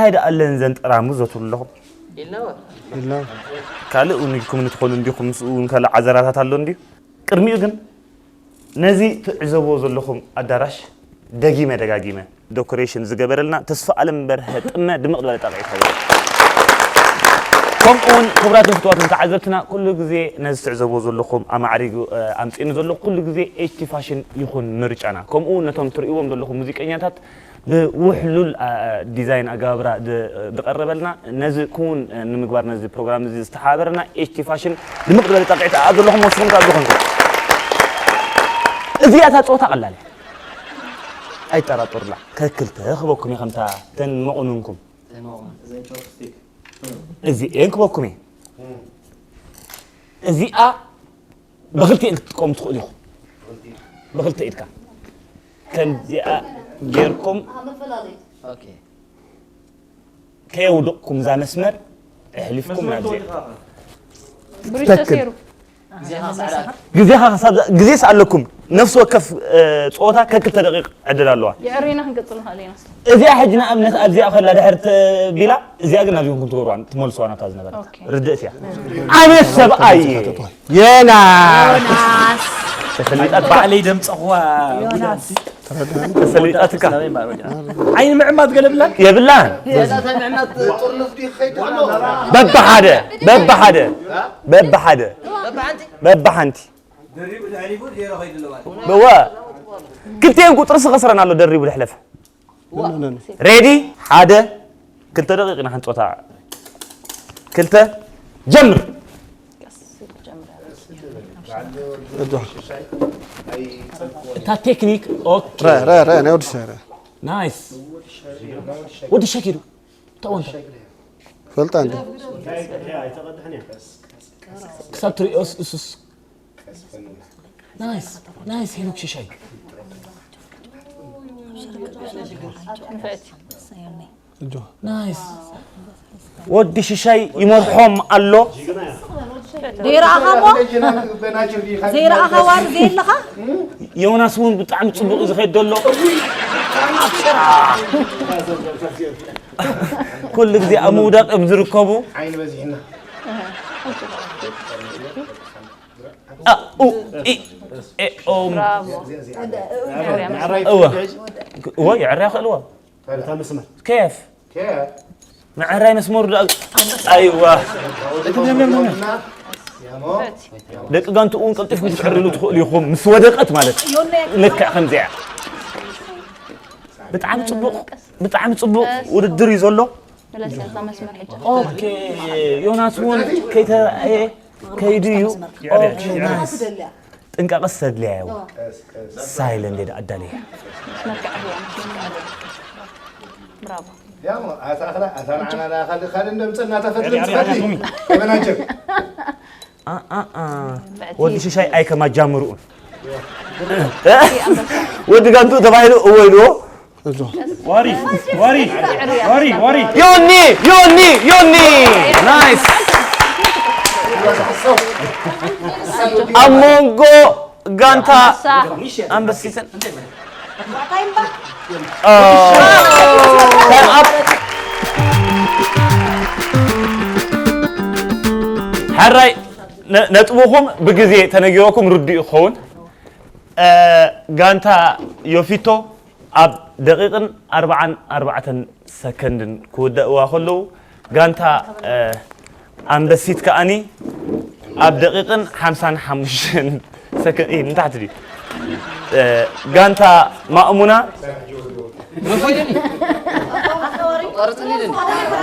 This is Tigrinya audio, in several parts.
እንታይ ደኣ ኣለን ዘን ጠራሙዝ ዘትብሉ ኣለኹም? ኢልና። ካልእ እውን ኢልኩም ንትኾኑ እንዲኹም፣ ምስኡ እውን ካልእ ዓዘራታት ኣሎ እንድዩ። ቅድሚኡ ግን ነዚ ትዕዘብዎ ዘለኹም ኣዳራሽ ደጊመ ደጋጊመ ዶኮሬሽን ዝገበረልና ተስፋ ኣለም በርሀ ጥመ ድምቕ ዝበለ ጣቕዒት ሃብዎ። ከምኡ እውን ክቡራትን ፍቱዋትን ተዓዘብትና ኩሉ ግዜ ነዚ ትዕዘብዎ ዘለኹም ኣማዕሪጉ ኣምጺእኒ ዘሎ ኩሉ ግዜ ኤች ቲ ፋሽን ይኹን ምርጫና። ከምኡ እውን ነቶም ትርእይዎም ዘለኹም ሙዚቀኛታት ብውሕሉል ዲዛይን ኣገባብራ ዝቐረበልና ነዚ ክውን ንምግባር ነዚ ፕሮግራም እዚ ዝተሓባበረና ኤች ቲ ፋሽን ድምቕ ዝበለ ጣቕዒት ኣብ ዘለኹም ወስኹም ካብ ዝኾንኩም እዚኣ እታ ጸወታ ቀላል እያ። ኣይጠራጠሩላ። ከክልተ ክበኩም እየ ከምታ ተን መቑንንኩም። እዚኤን ክበኩም እየ። እዚኣ ብኽልቲኤን ክትጥቀሙ ትኽእሉ ኢኹም። ብኽልተ ኢድካ ከምዚኣ ጌርኩም ከየውድቕኩም እዛ መስመር ኣሕሊፍኩም ናብ ዚኣ ብሩሽ ተሰይሩ። ግዜኻ ክሳብ ግዜስ ኣለኩም። ነፍሲ ወከፍ ጸወታ ከክልተ ደቂቕ ዕድል ኣለዋ። የዕሪና ክንቅጽል ንኽእል ኢና። እዚኣ ሕጂ ንኣብነት ኣብዚኣ ከላ ድሕር ቢላ እዚኣ ግን ናብዚኹም ትገብርዋ ትመልስዋ ናብታ ዝነበረት ኦኬ። ርድእት እያ። ኣነ ሰብኣይ እየ። ዮናስ ተሰሊጣትካ። ባዕለይ ደምፀኽዋ ዮናስ። ተሰሊጣትካ። ዓይኒ ምዕማት ገለ ብላ የብላን። የዛ እንታይ ምዕማት ጥርንፍ ድዩ ክኸይድ ኣሎ? በብሓደ በብሓደ በብሓደ በብሓንቲ በብሓንቲ ደሪቡ ድሕሪቡ ዜሮ ከይዱ ኣሎ ማለት እዩ። በዋ ክልቲኤን ቁፅርስ ኸስረን ኣሎ ደሪቡ ድሕለፈ። ሬዲ ሓደ ክልተ ደቂቕ ኢና ክንፆታ። ክልተ ጀምር። እታ ቴክኒክ ኦኬ። ረ ረ ረ ናይ ወዲ ሸረ ናይስ። ወዲ ሸኪዱ ተወንተ ፈልጣ እንደ ክሳብ ትሪኦስ እሱስ ናይስ ናይስ ሄኖክ ሽሻይ ንፍዕቲ ናይስ ወዲ ሽሻይ ይመርሖም ኣሎ። ዘይረኣኻሞ ዘይረኣኻ ዋሪ ዘየለኻ ዮናስ እውን ብጣዕሚ ፅቡቅ እዩ ዝኸይድ ዘሎ። ኩሉ ግዜ ኣብ ምውዳቅ እዮም ዝርከቡ። ዓይኒ በዚሕና። ኡ ኢ ኤ ኦም እወ እወ የዕርያ ክእልዎ። እታ መስመር ኬፍ ኬፍ መዕራይ መስመሩ ዳ ኣይዋ ደቂ ጋንትኡ እውን ቀልጢፍኩም ክትዕርሉ ትኽእሉ ኢኹም። ምስ ወደቀት ማለት እዩ። ልክዕ ከምዚኣ። ብጣዕሚ ጽቡቕ፣ ብጣዕሚ ጽቡቕ ውድድር እዩ ዘሎ። መለስ እዛ መስመር ሕጂ። ኦኬ፣ ዮናስ እውን ከይተረኣየ ከይዱ እዩ። ኦኬ፣ ናይስ። ጥንቃቐ ዝተድልያ እዩ። ሳይለንት ኣዳልያ። መስመር ክዕርያ፣ መስመር ክዕርያ። ብራቮ። ያሞ ኣሳኽላ ኣሳናዕና ዳኸል ኸል እንደምጽና ተፈትልን ትፈትሊ ተበናጀር። አ፣ አ፣ አ። ወዲ ሽሻይ ኣይከም ኣጃምርኡ። ወዲ ጋንቱ ተባሂሉ እወ ኢልዎ። ዋሪ፣ ዋሪ፣ ዋሪ፣ ዋሪ። ዮኒ፣ ዮኒ፣ ዮኒ። ናይስ። ኣብ መንጎ ጋንታ ኣንበሲትን ኦ፣ ታይም ኣፕ። ሕራይ ነ-፣ ነጥብኹም ብግዜ ተነጊሮኩም ርዱእ ይኸውን። እ፣ ጋንታ ዮፊቶ ኣብ ደቂቕን ኣርባዓን ኣርባዕተን ሰከንድን ክውዳእዋ ከለዉ፣ ጋንታ፣ እ፣ ኣንበሲት ከኣኒ ኣብ ደቂቕን ሓምሳን ሓሙሽተን ሰከንድ፣ እ፣ ንታሕቲ ድዩ? እ፣ ጋንታ ማእሙና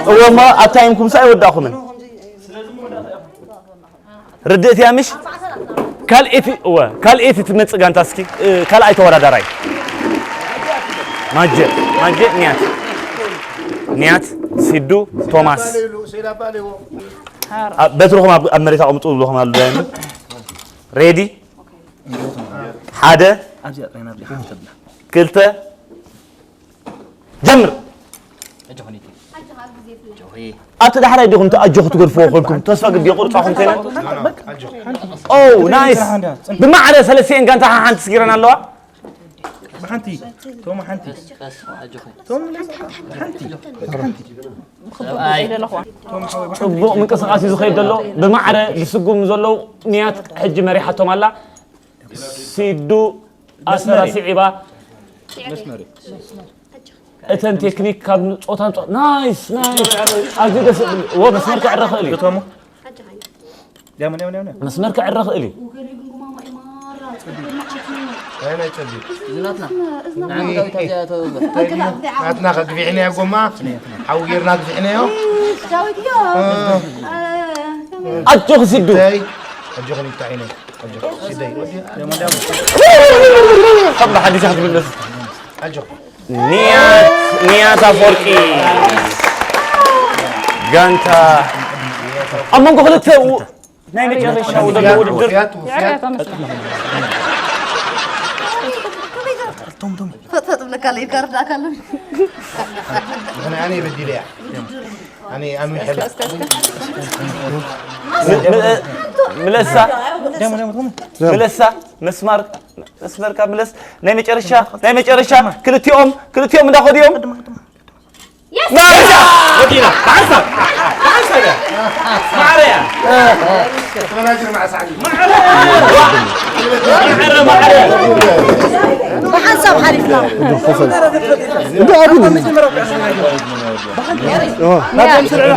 እወ፣ እሞ ኣብ ታይምኩም ሳ ኣይወዳእኩምን። ርድእት እያ ምሽ? ካልኤቲ፣ እወ፣ ካልኤቲ ትመጽእ ጋንታ እስኪ፣ እ፣ ካልኣይ ተወዳዳራይ። ማጀ፣ ማጀ፣ ኒያት። ኒያት፣ ሲዱ፣ ቶማስ። ኣ፣ በትርኹም ኣብ፣ ኣብ መሬት ኣቐምጡ ዝብለኹም ኣሎ ዳይመንድ። ሬዲ? ሓደ፣ ኣብዚኣ ጥራይ ናብዚኣ ሓፍ ተብላ። ክልተ፣ ጀምር። ኣጆኺ ኒቲ። ኣጆኺ። ኣቲ ዳሕራይ ዲኹም ኣጆኺ ትገድፍዎ ኮንኩም ተስፋ ግዲ የቑርጻኹም ኮይነን። ኦ፣ ናይስ። ብማዕረ ሰለስቲኤን ጋንታ ሓንቲ ስጊረን ኣለዋ። ሓንቲ ቶም ሓንቲ ቀስ ኣጆኹም። ቶም ሓንቲ ሓንቲ ሰብኣይ ቶም ሓወይ ጽቡቕ ምንቅስቓስ እዩ ዝኸይድ ዘሎ። ብማዕረ ዝስጉሙ ዘለዉ ንያት ሕጂ መሪሓቶም ኣላ። ሲዱ ኣሰራ ስዒባ መስመሪ እተን ቴክኒክ ካብ ጾታ ንጾታ ናይስ ናይስ ኣዝዩ ደስ ዝብል ወ መስመር ክዕረ ክእል እዩ። ቶም ያምን ያምን ያምን መስመር ክዕረ ክእል እዩ። وقال لي قوم ماما إمارة ናይ ናይ ጸቢብ ዝናትና ንዓም ዳዊት ኣብዚኣ ተውበ ናትና ከግቢዕና ጎማ ሓውጊርና ግቢዕናዮ داوود يا ኣጆኺ ሲዱ ተይ ኣጆኹም ይብታዕ ኢነ ኣጆኹም ሲደይ ካብ ሓዲስ ክትምለስ ኣጆኹም ንያት ንያት ኣፈወርቂ ጋንታ ኣብ መንጎ ክልተ ው- ናይ መጨረሻ ውድድር ውድድር ውፍያት ውፍያት ፈጥፈጥ ብለካ ለይካርዳካ ኣሎ ምኽንያት ኣነ በዲለ እያ ኣነ ኣኑ ይሕላ ምለሳ ምለሳ መስማር መስመርካ ምለስ ናይ መጨረሻ ናይ መጨረሻ ክልቲኦም ክልቲኦም እንዳኸዱ እዮም ወዲና ብሓንሳብ ብሓንሳብ እያ ማዕረ እያ ብሓንሳብ ሓሊፍና እንደ ኣቡን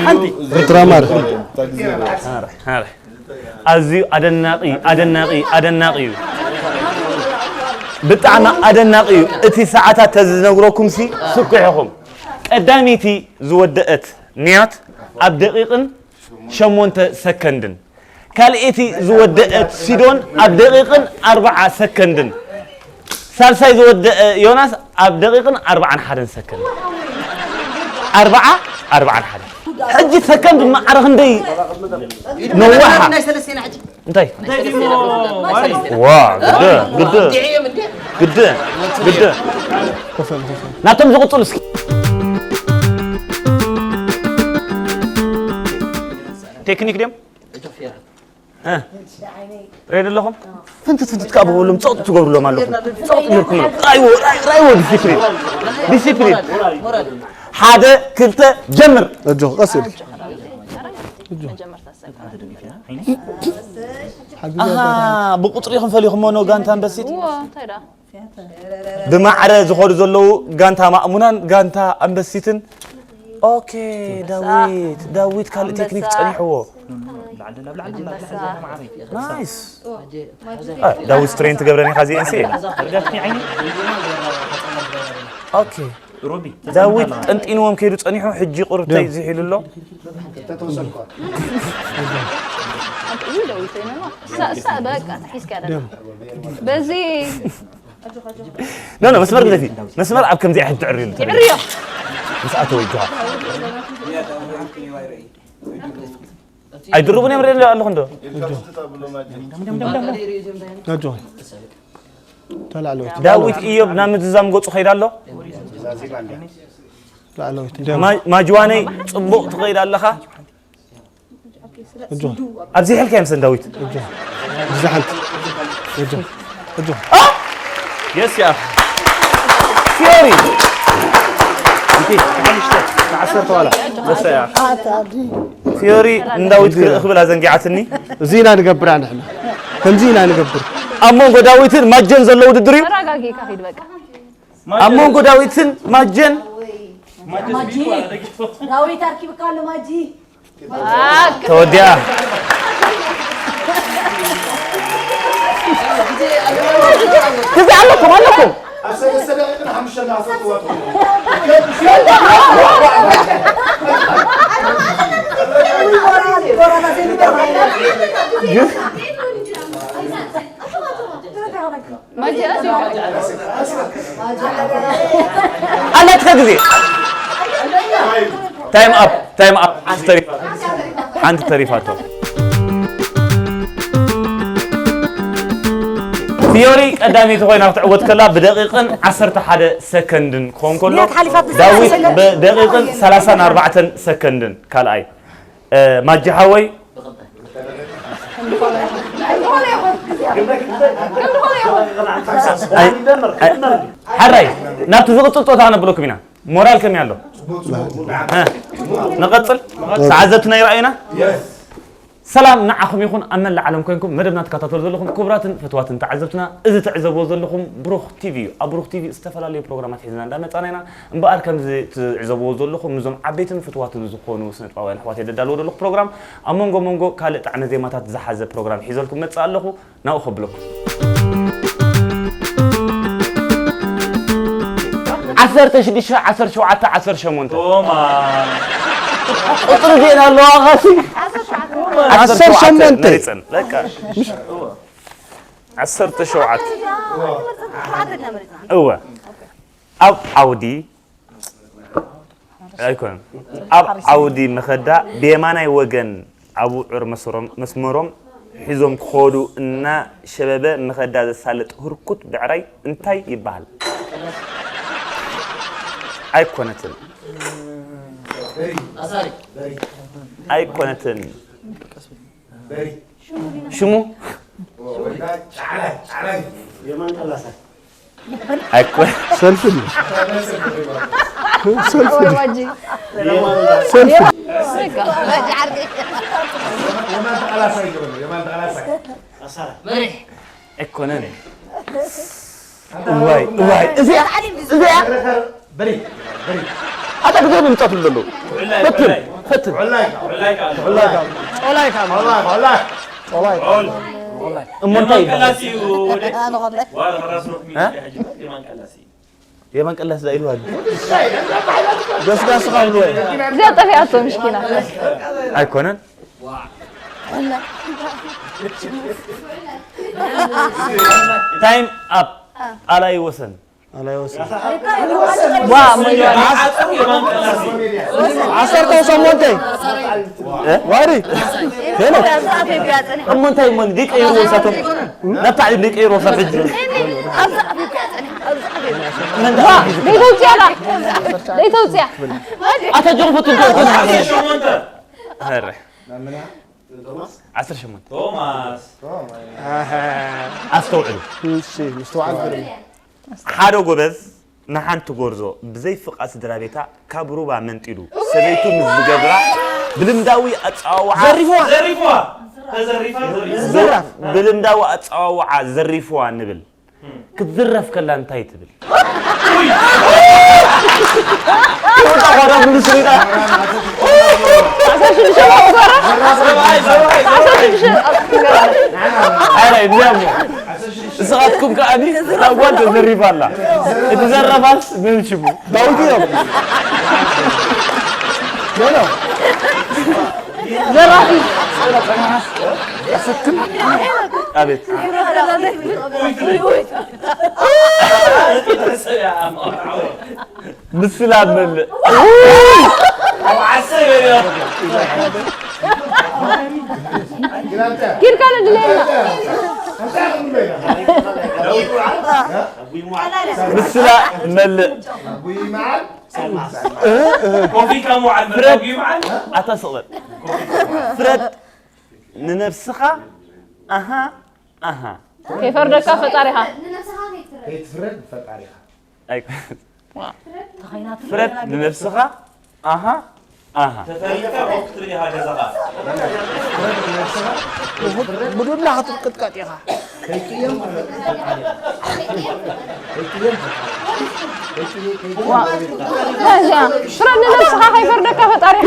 ሓንቲ ርትራማር ኣዝዩ ኣደናቂ ኣደናቂ ኣደናቂ እዩ ብጣዕሚ ኣደናቂ እዩ እቲ ሰዓታት ተዝነግረኩም ሲ ስኩሕ ኢኹም ቀዳመይቲ ዝወደአት ንያት ኣብ ደቂቕን ሸሞንተ ሰከንድን ካልኣይቲ ዝወደአት ሲዶን ኣብ ደቂቕን ኣርብዓ ሰከንድን ሳልሳይ ዝወደአ ዮናስ ኣብ ደቂቕን ኣርብዓን ሓደን ሰከንድ ኣርብዓ ኣርብዓን ሓደ ሕጂ ሰከንድ ማዕረ ክንደይ ነዋሓ እንታይ ዋ ግደ ግደ ግደ ግደ ናቶም ዝቕፅሉ እስኪ ቴክኒክ ድም ሬድ ኣለኹም ፍንትት ፍንትት ካብ በበሎም ፀጥ ትገብርሎም ኣለኹም ፀጥ ጌርኩም ራይዎ ራይዎ ዲሲፕሊን ዲሲፕሊን ሓደ ክልተ ጀምር ኣጆ ቀስ ኢልክ ኣሃ ብቁፅሪ ኢኹም ፈሊኹሞ ኖ ጋንታ ኣንበሲት ብማዕረ ዝኸዱ ዘለዉ ጋንታ ማእሙናን ጋንታ ኣንበሲትን ኦኬ ዳዊት ዳዊት ካልእ ቴክኒክ ጸኒሕዎ ናይስ ዳዊት ስትሬን ትገብረኒ ኢኻ ዚኤንሲ ኦኬ ዳዊት ጠንጢንዎም ከይዱ ጸኒሑ ሕጂ ቁርብተይ ዝሒሉ ኣሎ በዚ ኖ ኖ መስመር ግደፊ መስመር ኣብ ከምዚኣ ሕጂ ትዕርዩ ትዕርዮ ምስ ኣተወ ይጅሃር ኣይድርቡን እዮም ሪኦ ኣለኹ እንዶ ኣጆ ተላዕለወት ዳዊት እዮብ ናብ ምዝዛም ገፁ ከይዳ ኣሎ ላዕለወት ማጅዋነይ ፅቡቕ ትኸይድ ኣለኻ ኣብዚ ሕልካ ይምሰን ዳዊት ብዛሓት ኣጆ ኣጆ የስ ያ ፊዮሪ ዓሰርተ ዋላ ወሰያ ፊዮሪ ንዳዊት ክርኢ ክብል ኣዘንጊዓትኒ እዚ ኢና ንገብር ንሕና ከምዚ ኢና ንገብር ኣብ መንጎ ዳዊትን ማጀን ዘሎ ውድድር እዩ ተረጋጊካ ሂድ በቃ ኣብ መንጎ ዳዊትን ማጀን ዳዊት ኣርኪብካ ኣሎ ማጂ ተወዲኣ ግዜ ኣለኩም ኣለኩም ኣለትከ ግዜ ታይም ኣፕ ታይም ኣፕ ሓንቲ ተሪፋቶ ፊዮሪ ቀዳመይቲ ኮይና ክትዕወት ከላ ብደቂቕን ዓሰርተ ሓደ ሰከንድን ክኾን ከሎ ዳዊት ብደቂቕን ሰላሳን ኣርባዕተን ሰከንድን ካልኣይ ማጂ ሓወይ ኣይ፣ ኣይ፣ ሓራይ ናብቲ ዝቕጽል ጸወታ ከነብለኩም ኢና። ሞራል ከመይ ኣሎ? እ፣ ንቐጽል። ተዓዘብትና ይረኣዩና። ሰላም ንዓኹም ይኹን፣ ኣብ መላእ ዓለም ኮይንኩም መደብና ትከታተሉ ዘለኹም ክቡራትን ፍትዋትን ተዓዘብትና፣ እዚ ትዕዘብዎ ዘለኹም ብሩኽ ቲቪ እዩ። ኣብ ብሩኽ ቲቪ ዝተፈላለዩ ፕሮግራማት ሒዝና እንዳመጻና ኢና። እምበኣር ከምዚ ትዕዘብዎ ዘለኹም፣ ንዞም ዓበይትን ፍትዋትን ዝኾኑ ስነጥበባውያን ኣሕዋት የደዳልዎ ዘለኹ ፕሮግራም፣ ኣብ መንጎ መንጎ ካልእ ጣዕመ ዜማታት ዝሓዘ ፕሮግራም ሒዘልኩም መጽእ ኣለኹ። ናብኡ ከብለኩም። ዓሰርተ ሽዱሽተ፣ ዓሰርተ ሸውዓተ፣ ዓሰርተ ሸሞንተ። ቶማ። ቁጽሪ ዜና ኣለዋ ኻሲ? ዓሰርተ ሸሞንተ። መሪጸን። በቃ። ዓሰርተ ሸውዓተ። እወ። ኣብ ዓውዲ ኣይኮነን። ኣብ ዓውዲ መኸዳ ብየማናይ ወገን ኣብ ውዑር መስሮም-፣ መስመሮም ሒዞም ክኸዱ እናሸበበ መኸዳ ዘሳልጥ ህርኩት ብዕራይ እንታይ ይበሃል? ኣይኮነትን። ኣይኮነትን። ሽሙ? የማን ቀላሳ። ኣይኮ-፣ ሰልፍ ነው። ሰልፍ ነው። ሰልፍ ነው። ኣይኮነን። እዋይ፣ እዋይ፣ እዚኣ፣ እዚኣ። ኣታ ግዜ ንምጻት ዘለዉ። ፈትን፣ ፈትን። ኦላይ፣ ኦላይ፣ ኦላይ። እሞ እንታይ ይበሃል? እ? የማን ቀላስ ዛ ኢልዋ። ገስጋስ ካብ ኢልዋ። እዚኣ ጠፊኣቶ፣ ምስኪና። ኣይኮነን። ታይም ኣፕ። ኣላይ ወሰን። ኣላይ ወሰን። ዋ፣ ሞያ። ዓሰርተ ሸሞንተ። እ? ዋሪ። ሄሎ። እሞ እንታይ እሞ ሊቀ ይሩ ወሳቶም? ናብ ታዕሊም ሊቀ ይሩ ወሳብ ሕጂ። ደይተውፅያ ላ። ደይተውፅያ። ኣታ ጆን ፈቱ ጆን። ኧረ። ዓሰርተ ሸሞንተ። ቶማስ። ኣስተውዕሉ። እሺ፣ ምስትውዓል ግርም። ሓደ ጎበዝ ንሓንቲ ጎርዞ ብዘይ ፍቓድ ስድራ ቤታ ካብ ሩባ መንጢሉ ሰበይቱ ምስ ዝገብራ ብልምዳዊ ኣጸዋውዓ ዘሪፍዋ። ዘሪፍዋ። ተዘሪፋ፣ ዘሪፋ። ዝዘራፍ። ብልምዳዊ ኣጸዋውዓ ዘሪፍዋ ንብል። ክትዝረፍ ከላ እንታይ ትብል? ዓሰርተ ሽዱሽተ ዓሰርተ ሽዱሽተ። ኣረ፣ እዚኣ እሞ። ንስኻትኩም ከኣ እታ ጓል ተዘሪፋ ኣላ። እቲ ዘረፋስ መን ሽሙ? ዳዊት እዮም። ኖ፣ ኖ። ዘራፊ። ኣቤት። ምስላ መልእ። ኪድካ ንድለየና። ምስላ መልእ። ኮፊ ካብ መውዓል ፍረድ። መታው ይምዓል። ኣታ ስቕ በል። ፍረድ ንነብስኻ። ኣሃ፣ ኣሃ። ከይፈርደካ ፈጣሪኻ። ከይትፍረድ ፈጣሪኻ። ኣይ፣ ፍረድ ንነብስኻ። ኣሃ፣ ኣሃ። ተፈሪድካ ፎቅ ክትብል ኢኻ ገዛኻ። ብዱላ ክትቅጥቀጥ ኢኻ። ከይቅየም ፈጣሪኻ። ከይቅየም ፈጣሪኻ። ከይቅየም ከይቅየም ዋ። ፈጣሪኻ። እዚኣ፣ ፍረድ ንነብስኻ ከይፈርደካ ፈጣሪኻ።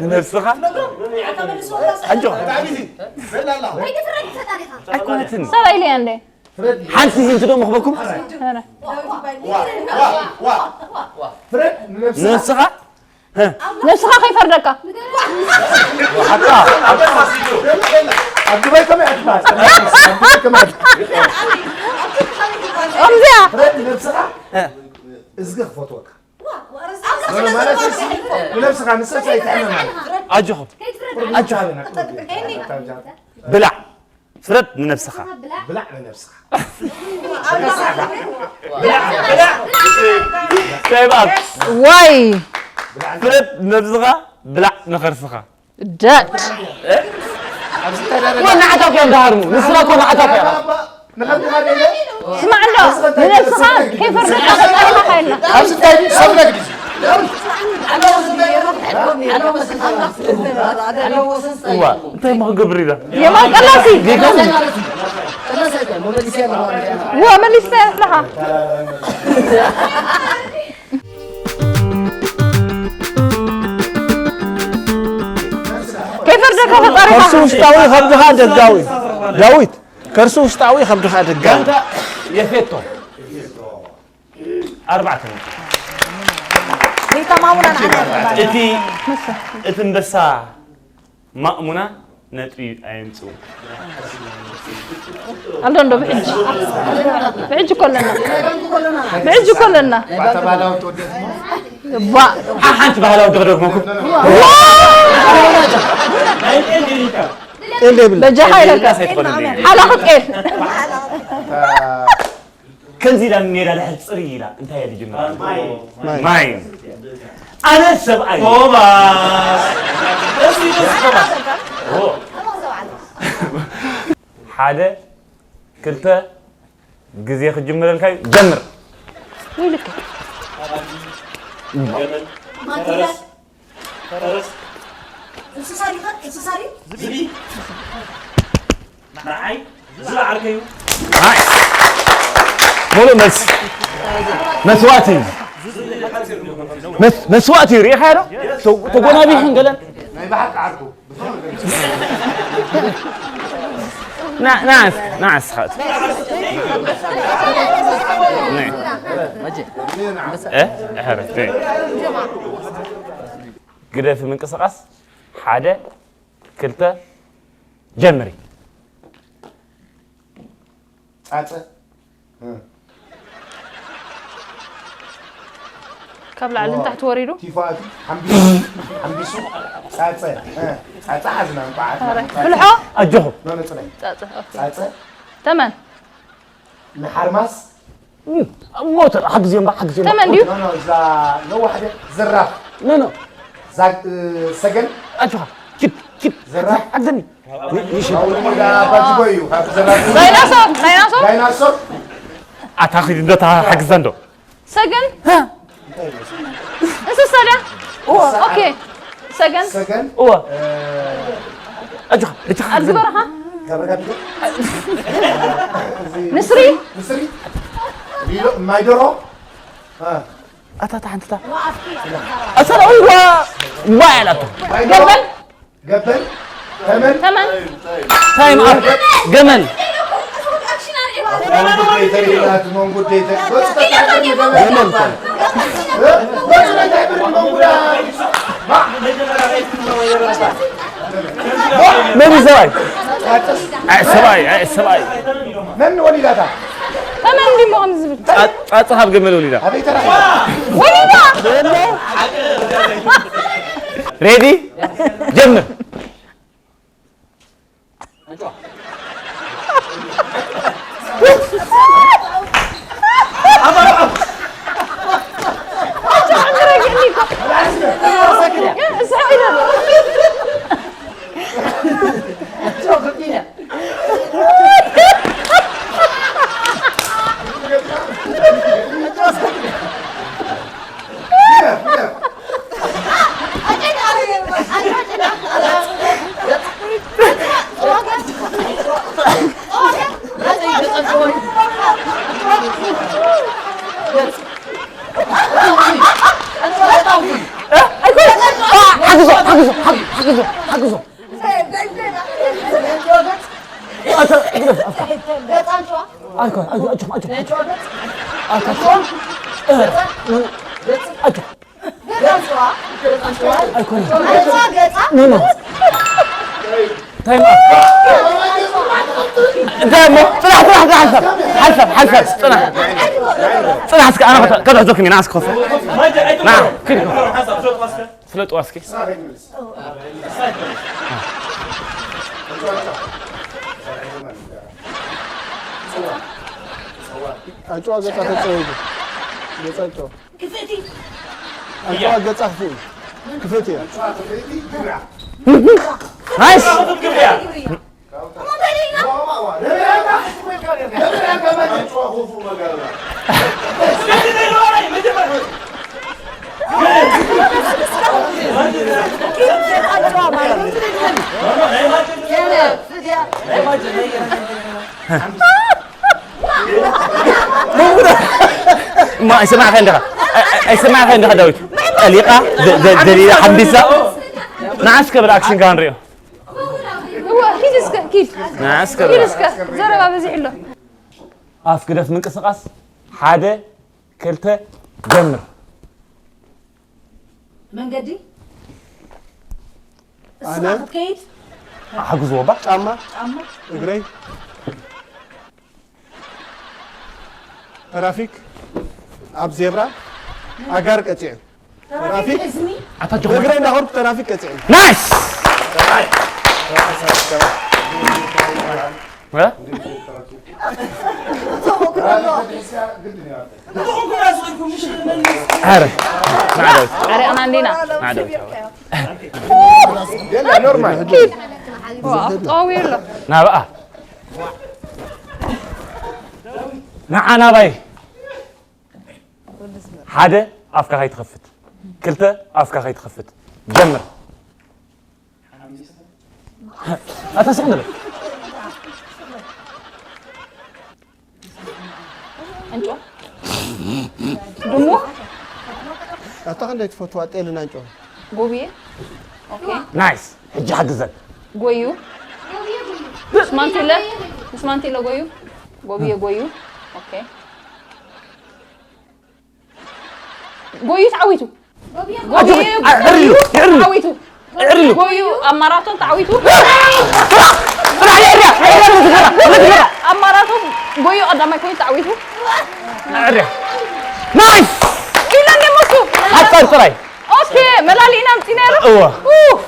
ንነብስኻ። ኣጆኻ። ኣይኮነትን። ሰብኣይ ኢለያ እንዴ? ሓንቲ ሂንት ዶ ምኽበኩም? ኧረ። ንነብስኻ? ነብስኻ ከይፈርደካ። ሓታ። ኣብ ዱባይ ከመይ ኣትባል? ኣብ ዱባይ ከመይ ኣትባል? ከምዚኣ። ፍረድ ንነብስኻ? እዝጊ ክፈትወካ። ማለት ንነብስኻ፣ ንሰብሲ ኣይትሕመም ማለት። ኣጆኹም። ኣጆኻ። ብላዕ። ፍረድ ንነብስኻ። ብላዕ ንነብስኻ። ብላዕ፣ ብላዕ። ሰይባት። ዋይ። ፍረድ ንነብስኻ፣ ብላዕ ንኸርስኻ። ዳድ። ወናዕታፍ እዮም ደሃርሙ። ንስኻ እኮ ናዕታፍ ኢኻ። ንኸምቲ ሓደ ኢለ ስማዕ ኣሎ፣ ንነብስኻ ከይፈርደካ ከይቀርበካ ኢልና። ኣብዚ እንታይ ድዩ? ሰብ ነግዲ። እዋ፣ እንታይ እሞ ክገብር ኢላ? የማን ቀላሲ። ጌጋ። እዋ፣ መሊስካ ኣለኻ። ከይፈርደካ ፈጣሪኻ። ከርሱ ውሽጣዊ ከብድኻ ደጋዊ። ዳዊት፣ ከርሱ ውሽጣዊ ከብድኻ ደጋዊ። ጋንታ የፌቶ ኣርባዕተ ነጥቢ። ዘይተማሙና ንዓና። እቲ እቲ ኣንበሳ ማእሙና ነጥቢ ኣየምጽኡ። ኣሎ እንዶ ብሕጂ። ብሕጂ እኮ ኣለና። ብሕጂ እኮ ኣለና። ባዕታ ባህላዊ ትወደት እሞ። ባ ሓንቲ ባህላዊ ደረደርኩም። ጤል የብላ። በጃኻ ኢለካ። ሓላኺ ጤል። ከምዚ ኢላ ሜዳ ድሕር ጽርይ ኢላ እንታይ እያ ትጅምር? ማይ። ማይ። ኣነ ሰብኣይ። ቶማስ። እዚ ቶማስ። ኦ። ሓደ፣ ክልተ፣ ግዜ ክጅምረልካ እዩ። ጀምር። ወይ ልክ። ማቲያስ። ፈረስ። እንስሳ ዲኻ? እንስሳ ድዩ? ዝብኢ። ንዓይ ዝብኢ ዓርከይ እዩ። ናይስ። ሙሉእ መልሲ። መስዋእቲ እዩ። መስ-፣ መስዋእቲ እዩ። ርኢኻዮ ዶ? ተ-፣ ተጎናቢሕን ገለን። ናይ ብሓቂ ዓርኩ። ና-፣ ናስ-፣ ናስ-፣ ነ-፣ እ? ሕረት፣ ነ-፣ ግደፊ ምንቅስቓስ። ሓደ፣ ክልተ፣ ጀምሪ። ጻጸ። እ። ካብ ላዕሊ ንታሕቲ ወሪዱ። ቲፋ እቲ ሓምቢሱ፣ ሓምቢሱ። ጻጸ። እ። ጻጸ ሓዝና እንቋዕ። ኧረ፣ ፍልሖ። ኣጆኹም። ኖ፣ ኖ፣ ጽናይ። ጻጸ፣ ኦኬ። ጻጸ። ተመን። ንሓርማስ። እም፣ ሞተ፣ ሓግዝዮም፣ ሓግዝዮም። ተመን ድዩ? ኖ፣ ኖ፣ እዛ ነዋሕ ድያ? ዘራፍ። ኖ፣ ኖ። ዛ-፣ እ፣ ሰገን። ኣጆኻ፣ ኪድ፣ ኪድ። ዘራፍ። ሓግዘኒ። ን-፣ ንሽ-፣ ኣውሊዳ ባጅቦ እዩ፣ ካብ ዘራፍ። ዳይናሶር፣ ዳይናሶር። ዳይናሶር። ኣታ ኺድ እንዶ፣ እታ ሓግዛ እንዶ። ሰገን? ሃ? እንስሳ ድያ? እወ። ኦኬ። ሰገን? ሰገን? እወ። እ፣ ኣጆኻ፣ ኣጆኻ። ኣድጊ በረኻ? ካብ ረጋቢት? ንስሪ? ንስሪ? ሊሎ፣ ማይ ደርሆ? እ። ኣታ፣ ኣታ፣ ሓንቲ እታ። ኣታ፣ እዋ! ዋ ያላቶ። ማይ ደርሆ? ገበል? ገበል፣ ተመን። ተመን። ታይም ኣፕ። ገመል። መንጉደይ ተሪላት፣ መንጉደይ ተሪ-፣ ገመል እኮ። እ? መንጉደይ። መን እዩ ሰብኣይ? ኣይ፣ ሰብኣይ፣ ኣይ፣ ሰብኣይ። መን ወሊዳታ? ተመን እንዲሞ ከምዚ ዝብል። ጻ-፣ ጻጽ ካብ ገመል ወሊዳ። ኣበይ ተራኺባ? ወሊዳ! ሬዲ? ጀምር። ሓግዞ፣ ሓግዞ፣ ሓግዞ፣ ሓግዞ፣ ሓግዞ። ኣይኮን፣ ኣይኮን፣ ኣይኮን፣ ኣይኮን። ኣይኮን። ኣይኮን። ኣይኮን። ኖ፣ ኖ። ታይም ኣውት። እንታይ እሞ? ጽናሕ፣ ጽናሕ፣ ጽናሕ፣ ሓንሳብ፣ ሓንሳብ፣ ሓንሳብ፣ ጽናሕ። ጽናሕ እስከ፣ ኣነ ከተ-፣ ከተሕዘኩም ኢና፣ እስከ ኮፍ። ና፣ ኪድ ኮፍ። ፍለጥዋ እስኪ። ኣጭዋ ገጻ ተጸወቱ። ገጻ ኣጭዋ። ክፍእቲ። ኣጭዋ ገጻ ክፍእቲ። ክፍእቲ እያ። ናይስ። ማ ኣይሰማዕካን ዲኻ? ኣይ-፣ ኣይሰማዕካን ዲኻ ዳዊት? ጠሊቓ፣ ደ-፣ ደ-፣ ደሊላ፣ ሓምቢሳ። ንዓ እስከ ብኣክሽን ከ ንሪኦ። እወ፣ ኪድ እስከ፣ ኪድ። ንዓ እስከ ኪድ ብላ። እስከ፣ ዘረባ በዚሑ ኣሎ። ኣፍ ግደፍ ምንቅስቓስ፣ ሓደ፣ ክልተ፣ ጀምር። መንገዲ? ኣነ? እስኻ ክትከይድ? ሓግዝዎ ባ። ጫማ? ጫማ? እግረይ? ትራፊክ ኣብ ዜብራ ኣጋር ቀጺዑ። ትራፊክ እዝኒ? ኣታ ጆ። እግረይ እናኸድኩ ትራፊክ ቀጺዑ። ናይስ! እ? ኣረ፣ ናዕዳዊት። ኣረ፣ ኣና እንዲና። ናዕዳዊት። ኖርማል። ኪድ። ዋው፣ ጠዋዊ ኣሎ። ናብኣ። ንዓ ናባይ። ሓደ፣ ኣፍካ ከይትኸፍት። ክልተ፣ ኣፍካ ከይትኸፍት። ጀምር። ኣታ ስቕ ንበል። ኣንጮ። ድሙ። ኣታ ክንደይ ትፈትዋ ጤልን ኣንጮ? ጎብየ። ኦኬ። ናይስ። ሕጂ ሓግዘን። ጎዩ። ምስ ማንቲለ፣ ምስ ማንቲለ ጎዩ። ጎብየ ጎዩ። ኦኬ። ጎዩ ተዓዊቱ። ጎብየ ኣጆኺ፣ አ-፣ ዕርዩ፣ ጎዩ የዕርዩ። ተዓዊቱ። የዕርዩ። ጎዩ ኣብ ማራቶን ተዓዊቱ። ስራሕ፣ ስራሕ፣ የዕርያ፣ የዕርያ፣ ነቲ ገራ፣ ነቲ ገራ። ኣብ ማራቶን ጎዩ ቀዳማይ ኮይኑ ተዓዊቱ። የዕርያ። ናይስ! ኢለ እንደ መሱ። ሓጻር ጥራይ። ኦኬ፣ መላሊእና ኣምጺና ነይሩ። እወ። ኡፍ።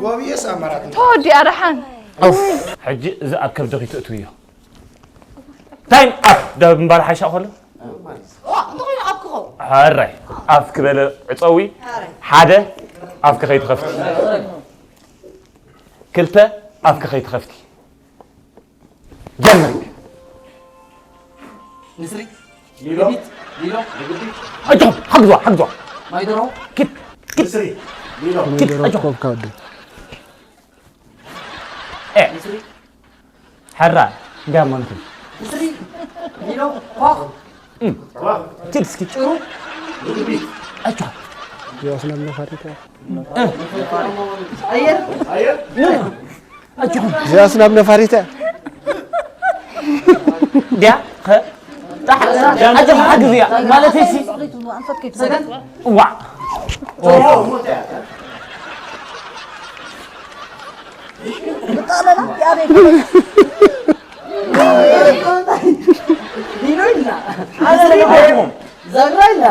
ጎብየስ ኣብ ማራቶን። ተወዲኣ ደሓን። ኡፍ። ሕጂ እዚ ኣብ ከብድኺ ትእትውዮ። ታይም ኣፕ። ደብ እምባል ሓይሻ ኮሎ። ዋ፣ እንተኾይኑ ኣፍ ክኸው። ሕራይ። ኣፍ ክበለ ዕጸዊ። ሕራይ። ሓደ፣ ኣፍ ከኸይ ትኸፍቲ። ክልተ፣ ኣፍ ከኸይ ትኸፍቲ። ጀምሪ። ንስሪ። ሊሎ። ሊሎ። ኣጆ፣ ሓግዟ፣ ሓግዟ። ማይደሮ። ኪድ፣ ኪድ። ንስሪ። ሊሎ። ኪድ፣ ኣጆ። ኮብካ ወዲ። ኤ። ንስሪ። ሕራ፣ ጋሞንኩ። ንስሪ። ሊሎ። ኳኽ። እም። ኪድ እስኪ። ጭሩ። ኣጆ። ዮስነም ነፋሪት። እ። ኣየር። ኣየር። እ። ኣጆኹም። እዚኣስ ናብ ነፋሪት እያ። ድያ? ኸ? ጣሕ። ኣጆኹም፣ ሓግዝ እያ። ማለት እሲ። ሰገን። ዋዕ። ዲኖ ኢልና። ኣጆኹም። ዘራ ኢልና።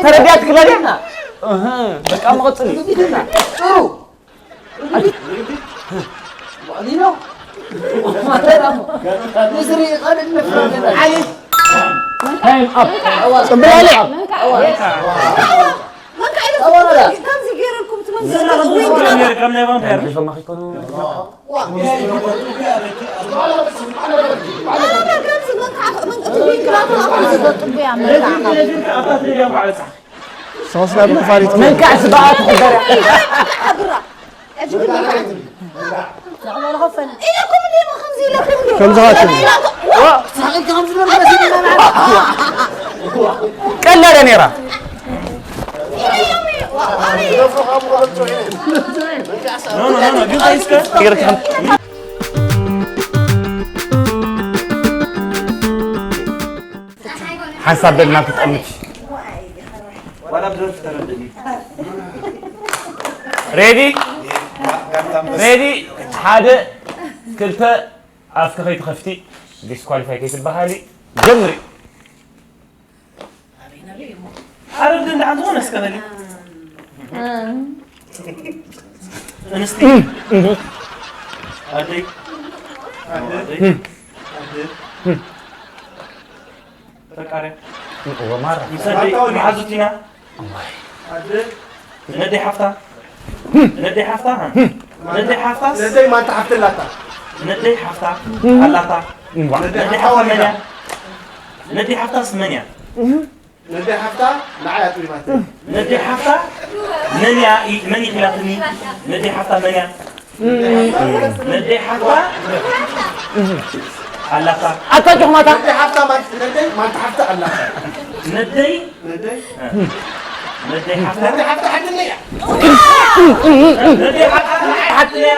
ተረዲኣትክላ ድያ? እህ፣ በቃ መቐጽል እዩ። ጥሩ። ዲኖ። ታይም ኣፕ። ጽምብል ኣለ። መንካ ኢሉ ከምዚ ገይረልኩም ትመንዝሩ። ከም ናይ ቫምፓየር። ሶስት ናብ ነፋሪት። መንካዕ ስብኣት። ከምዚ ኻትም። ቀላለ ነይራ። ሓንሳብ በልና ክትጠምት። ሬዲ? ሬዲ? ሓደ፣ ክልተ፣ ኣፍኪ ከይትኸፍቲ፣ ዲስኳሊፋይ ከይትበሃሊ፣ ጀምሪ። ኣረ፣ ግን ደሓን ዝኾነ እስከ በሊ። ኣንስቲ። ኣደይ። ኣደይ። ኣደይ። ፈቃርያ። እወ፣ ማራ። ምስ ኣደይ መሓዙት ኢና። ኣደ ነደይ ሓፍታ። ነደይ ሓፍታ? ነደይ ሓፍታስ? ነደይ ማንታ ሓፍቲ ኣላታ? ነደይ ሓፍታ ኣላታ? እምቧ። ነደይ ሓፍታ መን እያ? ነደይ ሓፍታስ መን እያ? ነደይ ሓፍታ ንዓይ ኣጥቢባትኒ። ነደይ ሓፍታ መን እያ? ኢ-፣ መን ኢኺላትኒ? ነደይ ሓፍታ መን እያ? ነደይ ሓፍታ ኣላታ። ኣታ ጆኽማታ። ነደይ ሓፍታ ማን-፣ ነደይ ማንታ ሓፍታ ኣላታ? ነደይ ነደይ? ነደይ ሓፍታ? ነደይ ሓፍታ ሓትነይ እያ። ነደይ ሓፍታ ሓትነይ እያ።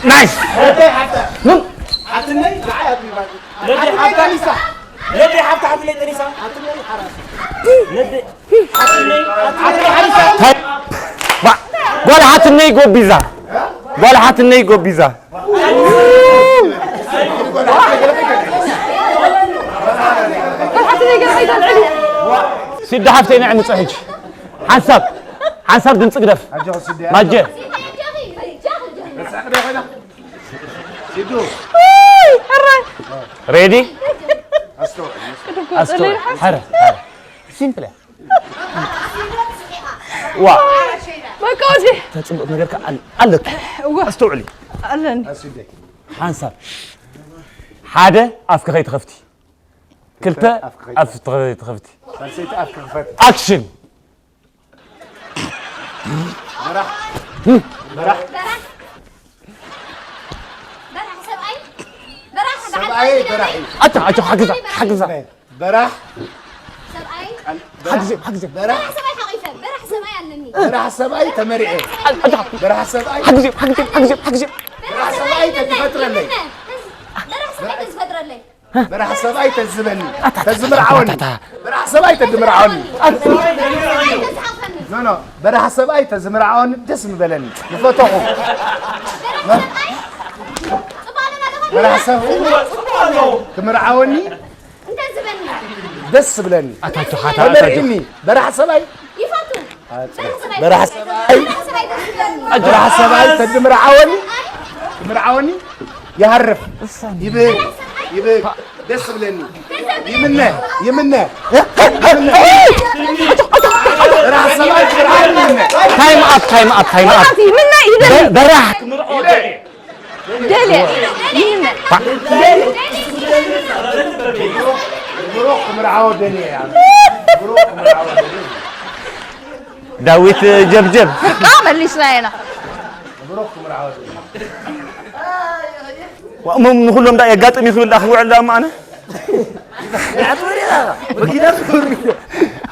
ናይስ። ነደይ ሓፍታ። ምን? ሓትነይ ንዓይ ኣጥቢባትኒ። ነደይ ሓፍታ። ነደይ ሓፍታ ሓትነይ ጠኒሳ። ሓትነይ ሓራስ። ነደይ ሓትነይ፣ ሓትነይ ሓሪሳ። ታይ-፣ ባ-፣ ጓል ሓትነይ ጎቢዛ። ጓል ሓትነይ ጎቢዛ። ሲዲ ሓፍተይ ንዕምጾ ሕጂ። ሓንሳብ፣ ሓንሳብ ድምፂ ግደፍ። ኣጆኺ ሲዲ። ማጀ። ሲዲ። ሬዲ? ኣስተውዕል። ኣስተውዕል። ሓረ፣ ሓረ። ሲምፕል እያ። ዋ። በቃ ወዲ። ተጽብቕ ነገር ከ ኣል-፣ ኣለኪ። እዋ። ኣስተውዕሊ። ኣለኒ። ኣስደይ። ሓንሳብ። ሓደ ኣፍኪ ከይትኸፍቲ። ክልተ ኣፍኪ ከይትኸፍቲ። ኣፍኪ ከይትኸፍቲ። ሳልሰይቲ ኣፍኪ ክፈት። ኣክሽን። በራሕ። በራሕ። በራሕ ሰብኣይ። በራሕ ሰብኣይ በራሕ እዩ። ኣታ፣ ኣታ፣ ሓግዛ፣ ሓግዛ። በራሕ። ሰብኣይ። ሓግዜ፣ ሓግዜ። በራሕ። በራሕ ሰብኣይ ሓቂፈ። በራሕ ሰብኣይ ኣለኒ። በራሕ ሰብኣይ ተመሪዐ። በራሕ ሰብኣይ ሓቂፈ። በራሕ ሰብኣይ። ሓግዜ፣ ሓግዜ፣ ሓግዜ፣ ሓግዜ። በራሕ ሰብኣይ ተዝፈጥረለይ። በራሕ ሰብኣይ ተዝፈጥረለይ። በራሕ ሰብኣይ ተዝበኒ። ኣታ፣ ኣታ፣ ተዝምርዓወኒ። ኣታ፣ ኣታ። በራሕ ሰብኣይ ተድምርዓወኒ። ኖ፣ ኖ፣ በራሕ ሰብኣይ ተዝምርዓወኒ ደስ ምበለኒ። ምፈተኹ። በራሕ ሰብ-፣ ትምርዓወኒ። እንተ ዝበኒ። ደስ ዝብለኒ። ኣታችሁ ሓታ፣ ኣታችሁ። ተመርዒኒ። በራሕ ሰብኣይ። ይፈቱ። በራሕ ሰብኣይ። በራሕ ሰብኣይ ደስ ዝብለኒ። በራሕ ሰብኣይ ተድምርዓወኒ። ትምርዓወኒ። ይሃርፍ። ይብህግ። ይብህግ። ደስ ዝብለኒ። ይምነ። ይምነ። ይምነ። በራሕ ሰብኣይ ትምርዓወኒ ይምነ። ታይም ኣፕ፣ ታይም ኣፕ፣ ታይም ኣፕ። ይምነ ይደሊ። በራሕ። ደልየ። ይህነ። ብሩኽ ክምርዓዎ ደልየ እያ። ብሩኽ ክምርዓዎ ደልየ። ዳዊት ጀብጀብ። ቃ መሊስና ኢና። ብሩኽ ክምርዓዎ ደልየ። ዋ፣ እሞ ንኹሎም ዳ የጋጥም ይኽብል ዳ ክውዕል ዳ እሞ ኣነ?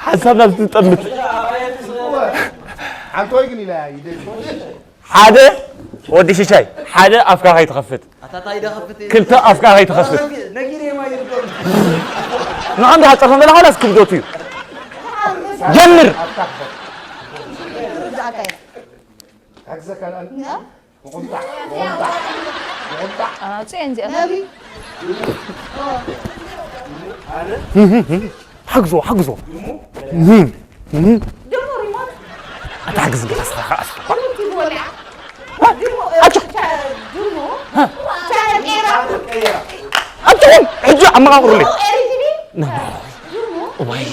ሓሳብ ናብ ዝጠምት። ሓንቲ ወይ ግን ኢላ ይደሊ። ሓደ ወዲ ሽሻይ፣ ሓደ ኣፍካ ከይትኸፍት። ኣታ ታይ ደኸፍት? ክልተ ኣፍካ ከይትኸፍት። ነጊረ የማ ይርገም። ንዓንድ ሃፀፈ መላ ኻላስ ክብደቱ እዩ። ጀምር። ኣውፅኤን እዚኣተን። ሓግዞ፣ ሓግዞ። ድሙ ሪሞት። ኣታ ሓግዝ እንዴ፣ ኣስኻ፣ ኣስኻ። ድሙ ቲቪ ወሊዓ። ድሙ፣ ኣጆ። ቻ-፣ ድሙ። ቻ-፣ ቻነል ቀይራ። ኣጆ፣ ሕጂ ኣመቓቕሩለይ። ኤሪ ቲቪ። ና፣ ና። ድሙ። ዋይ።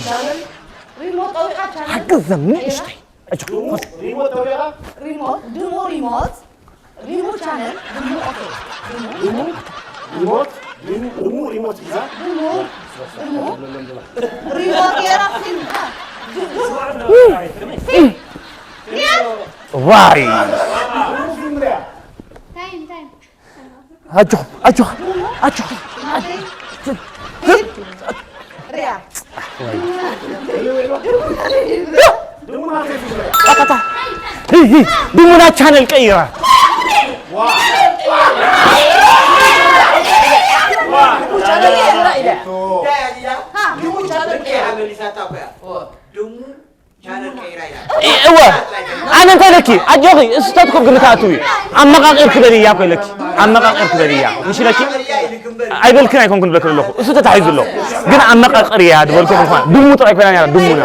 ሪሞት ጠዊቓ ቻነል። ሓግዘኒ እሽተይ። ኣጆ። ድሙ ሪሞት ጠዊቓ። ሪሞት፣ ድሙ ሪሞት። ሪሞት ቻነል፣ ድሙ፣ ኦኬ። ድሙ፣ ድሙ፣ ሪሞት፣ ድሙ፣ ድሙ ሪሞት ሒዛ። ድሙ፣ ድሙ፣ ሪሞት ጌራ ፊልም፣ አ፣ ድ-፣ ድሙ፣ ፊልም። ዋይ። ታይም፣ ታይም። ኣጆኹም፣ ኣጆኹም፣ ኣጆኹም። ሪያ። ኣታ፣ ኣታ። ሂ፣ ሂ፣ ድሙና ቻነል ቀይራ። እ-፣ እወ፣ ኣነ እንታይ ኢለኪ? ኣጆኺ፣ እሱ ተትኮ ግምት ኣትዊ። ኣመቃቂር ክበልያ እኮ ኢለኪ። ኣመቃቂር ክበልያ። ምሽ ኢለኪ? ኣይበልክን ኣይኮንኩን ዝበልክ ዘለኹ። እሱ ተታሒዙ ኣሎ። ግን ኣመቃቅርያ ዝበልኩ ምዃን። ድሙ ጥራይ ኮይና ነራ፣ ድሙና።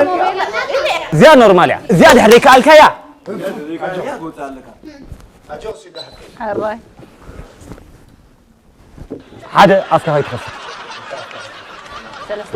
እዚኣ ኖርማል እያ። እዚኣ ድሕሪ ከኣልካያ። ኣራይ። ሓደ ኣፍካ ከይትኸፍት። ሰለስተ።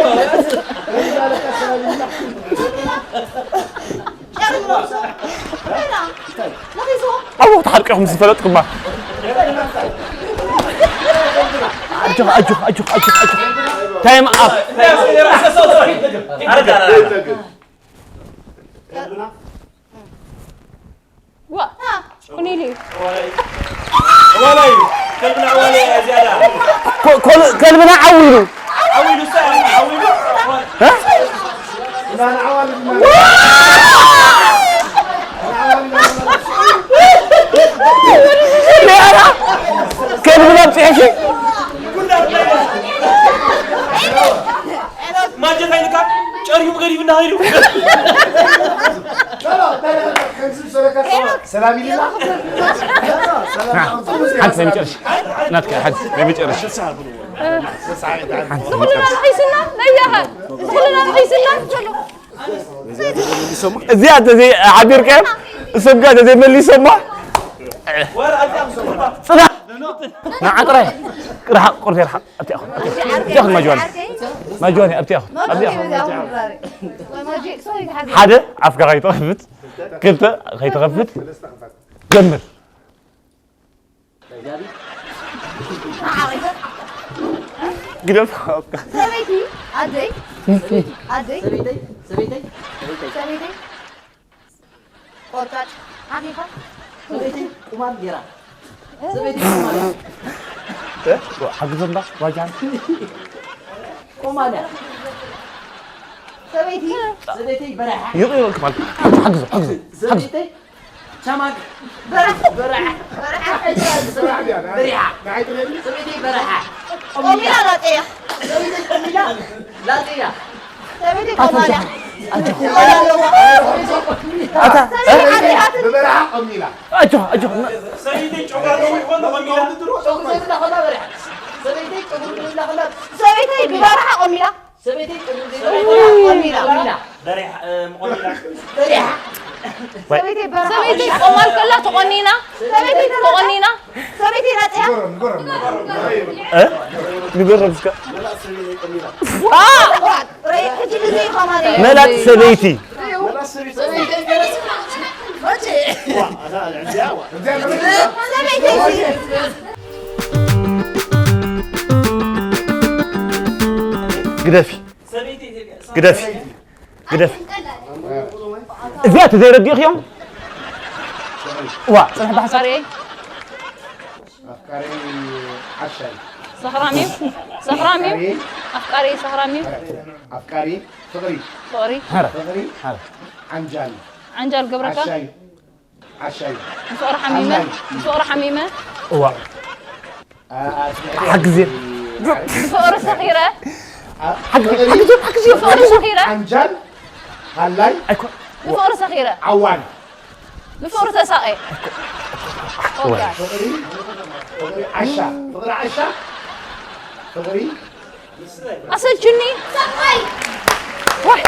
ኢኹም ዝፈለጥኩማ። ኣጆኻ፣ ኣጆኻ፣ ኣጆኻ፣ ኣጆኻ፣ ኣጆኻ። ታይም ኣፕ። ዋ፣ ኩኒሉ እዩ። ዋላ እዩ። ከልብና ዋላ እዩ፣ ዝያዳ። ኮ-፣ ኮል-፣ ከልብና ዓው ኢሉ። ዓው ኢሉ፣ እሱ ዓው ኢሉ። እ? ከልብና ኣብፂሐ ሲ። ማጀት ኣይልካ፣ ጨርዩ ገዲፍና ኸይዱ። ሰላም ኢልና። ሓንቲ ናይ መጨረሻ። ናትካ ሓንቲ ናይ መጨረሻ። ሓንቲ ናይ መጨረሻ። ኩልና ምሒስና፣ ነያኸ። ኩልና ምሒስና። እዚኣ ተዘይ ሓቢርካዮም፣ እሶም ጋር ተዘይ መሊሶማ። ጽና። ንዓ ጥራይ። ርሓቕ፣ ቁርፊ ርሓቕ። ኣብቲ ኣኹን፣ ኣብቲ ኣኹን። ኣብቲ ኣኹን ማጅዋኒ። ማጅዋኒ፣ ኣብቲ ኣኹን። ኣብቲ ኣኹን። ሓደ፣ ኣፍካ ከይትኸፍት። ክልተ፣ ከይትኸፍት። ጀምር። ግደፍ ኣፍካ። ሰበይቲ፣ ኣደይ፣ ኣደይ፣ ሰበይተይ፣ ሰበይተይ፣ ሰበይተይ። ቆርጣጭ፣ ሓቂኻ? ሰበይተይ ቁማል ጌራ። ሰበይተይ ቁማል። እ? ሓግዞ እምባ፣ ዋጃን። ቁማል እያ። ሰበይቲ፣ ሰበይተይ በረሓ። ይቕይረልኩም ኣልኩ። ሓግዞ፣ ሓግዞ፣ ሓግዞ። ሰበይተይ ቻማግ። በረሓ፣ በረሓ፣ በረሓ። በረሓ ድያ? በሪሓ። ንዓይ ጥሜት? ሰበይተይ በረሓ። ቆሚላ ላጤያ። ሰበይተይ ቆሚላ ላጤያ። ሰበይቲ ኣታ ቆማልያ። ኣታ፣ ሰበይቲ ሓጢኣት። ብበረኻ ቆሚላ። ኣጆኻ፣ ኣጆኻ። ሰበይተይ ጨጉራ ነዊሕ ኮን ቆሚላ። ጨጉሪ ዘይብላ ኮላ በሪሓ። ሰበይተይ ጨጉሪ ዘይብላ ኮላ። ሰበይተይ ብበረኻ ቆሚላ። ሰበይተይ ጨጉሪ ዘይብላ ቆሚላ። በሪሓ፣ እ፣ ቆሚላ። በሪሓ። ሰበይተይ በረኻ ሰበይቲ ቆማል ከላ ተቆኒና። ሰበይቲ ተቆኒና። ሰበይቲ ናጽያ። እ? ንገሮም እስከ። ዋ! ዋ! ረ-፣ ሕጂ ግዜ እዩ ከማን እዩ። መላጥ ሰበይቲ። ሰበይቲ። ግደፊ። ግደፊ። ግደፊ። እዚኣ ተዘይረዲእኽዮም? ዋ፣ ጽንሕ ብሓሳብ። ኣፍቃሪ ኣፍቃሪ ዓሻ እዩ። ሰኽራም እዩ። ሰኽራም እዩ። ኣፍቃሪ ኣፍቃሪ ሰኽራም እዩ። ኣፍቃሪ ፍቕሪ። ፍቕሪ። ሐረ። ፍቕሪ ሐረ። ዓንጃል። ዓንጃል ገብረካ። ዓሻ እዩ። ዓሻ እዩ። ብፍቕሪ ሓሚመ። ዓማይ። ብፍቕሪ ሓሚመ። እዋ። አ-፣ አ-፣ ሓግዜ። ብፍቕሪ ሰኺረ። አ-፣ ሓግዜ፣ ፍቕሪ። ሓግዜ፣ ሓግዜ፣ ብፍቕሪ ሰኺረ። ዓንጃል። ሃላይ። ኣይኮ-፣ ብፍቕሪ ሰኺረ። ዓዋን። ብፍቕሪ ተሳቒ። ወይ። ፍቕሪ፣ ፍቕሪ ዓሻ፣ ፍቕሪ ዓሻ፣ ፍቕሪ ኣሰልችኒ። ዋይ።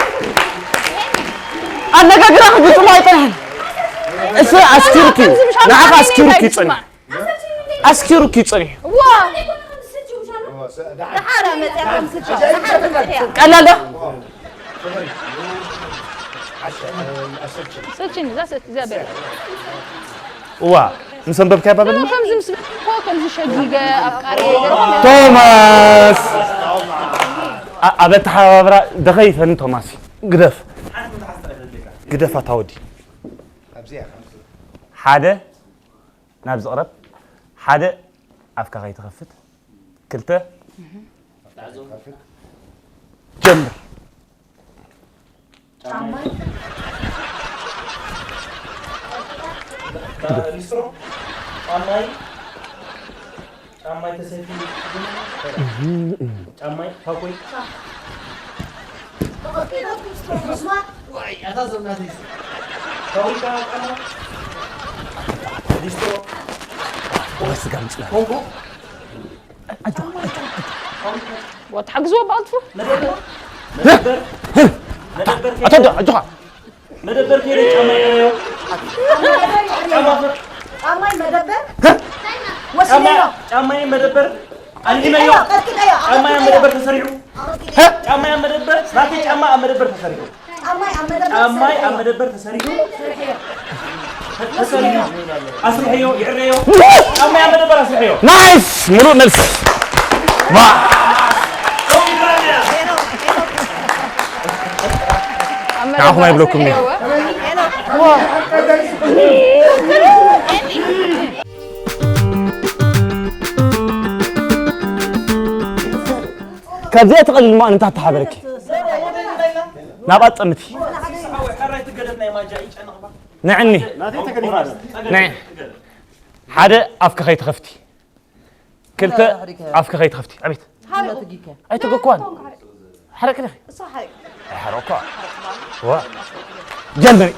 ኣነጋግራ ክግጥሞ ኣይጸንሐን። እሱ ኣስኪሩኪ፣ ንዓኻ ኣስኪሩኪ ይጸንሕ። ኣስኪሩኪ ይጸንሕ። ዋ። ደሓር መጸ ከም ስልቻ፣ ደሓር መጸ። ቀላል ዶ? ሰልችኒ፣ እዛ ሰልች-፣ እግዚኣብሔር። እዋ፣ ምስ ኣንበብካያ ባበልና? ከምዚ ምስ በልኩ እኮ ከምዚ ሸጊገ ኣፍቃሪ ገለ ቶማስ! ኣ-፣ ኣብ ኣተሓባብራ ደኸይፈኒ ቶማስ እዩ። ግደፍ። ግደፍ ኣታ ወዲ። ሓደ ናብዚ ቅረብ። ሓደ ኣፍካ ከይትኸፍት። ክልተ። ጀምር። ሊስትሮ፣ ጫማይ፣ ጫማይ ተሰፊዩ። ጫማይ፣ ፋኮይ። ዋይ፣ ኣታ ዘምናት እዩ። ፋብሪካ ጫማ፣ ሊስትሮ፣ ወይ ስጋ ምጽና። ኮንጎ። ኣጆኻ፣ ኣጆኻ፣ ኣጆኻ። ወትሓግዝዎ ብቐልጥፉ። መደበር፣ መደበር፣ መደበር ኣታ ዶ፣ ኣጆኻ። መደበር ከይደ ጫማ ይረዮ። ጫማ ፈ-፣ ጫማይ መደበር? ጫማ፣ ወስነዮ። ጫማይ መደበር ኣልኢለዮ። ቀጥቅጠዮ፣ ጫማይ ኣብ ቀጥቅጠዮ። መደበር ተሰሪሑ። ጫማይ ኣብ መደበር፣ ናተይ ጫማ ኣብ መደበር ተሰሪሑ። ጫማይ ኣብ መደበር ጫማይ ኣብ ተሰሪሑ። መደበር ተሰሪሑ። ኣስርሕዮ፣ ይዕረዮ። ኣብ ማይ ኣብ መደበር ኣስርሕዮ። ናይስ! ሙሉእ መልሲ። ዋ! ንዓኹም ኣይብለኩም እየ። ካብዚኣ ትቐልል እሞ ኣነ እንታይ ተሓበረኪ? ናብኣ ትጠምቲ። ንዕኒ። ናተይ ተገዲፋ ኣለ። ንዒ። ሓደ ኣፍኪ ከይትኸፍቲ። ክልተ ኣፍኪ ከይትኸፍቲ። ኣቤት። ኣይተገኳን። ሓረቂ ዲኺ? ኣይሓረኳ። ዋ። ጀልበሪ።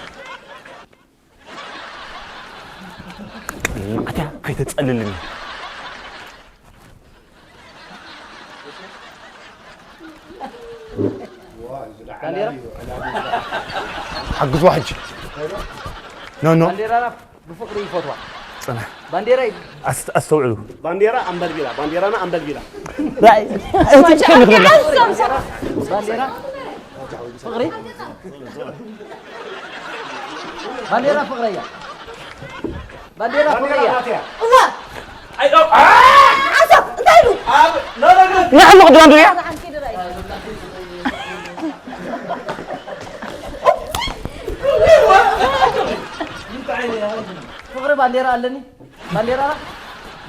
ኣትያ ከይተጸልልኒ። ሓግዝዋ ሕጂ። ኖ፣ ኖ። ባንዴራና ብፍቕሪ ይፈትዋ። ጽናሕ። ባንዴራ እዩ። ኣስ-፣ ኣስተውዕሉ። ባንዴራ ኣምበልቢላ፣ ባንዴራና ኣምበልቢላ። ራይ፣ እቲ ጭከን ይኽደላ። ባንዴራ፣ ፍቕሪ። ባንዴራ ፍቕረያ። ባንዴራ ፍቕረያ። እዋ! ኣይ፣ ኦ፣ ኣ! ዓሰብ፣ እንታይ ኢሉ? ኣብ፣ ኖ፣ ኖ፣ ኖ። ንዕሊ ቅድም ኣንዱ እያ። ፍቕሪ ባንዴራ ኣለኒ። ባንዴራና?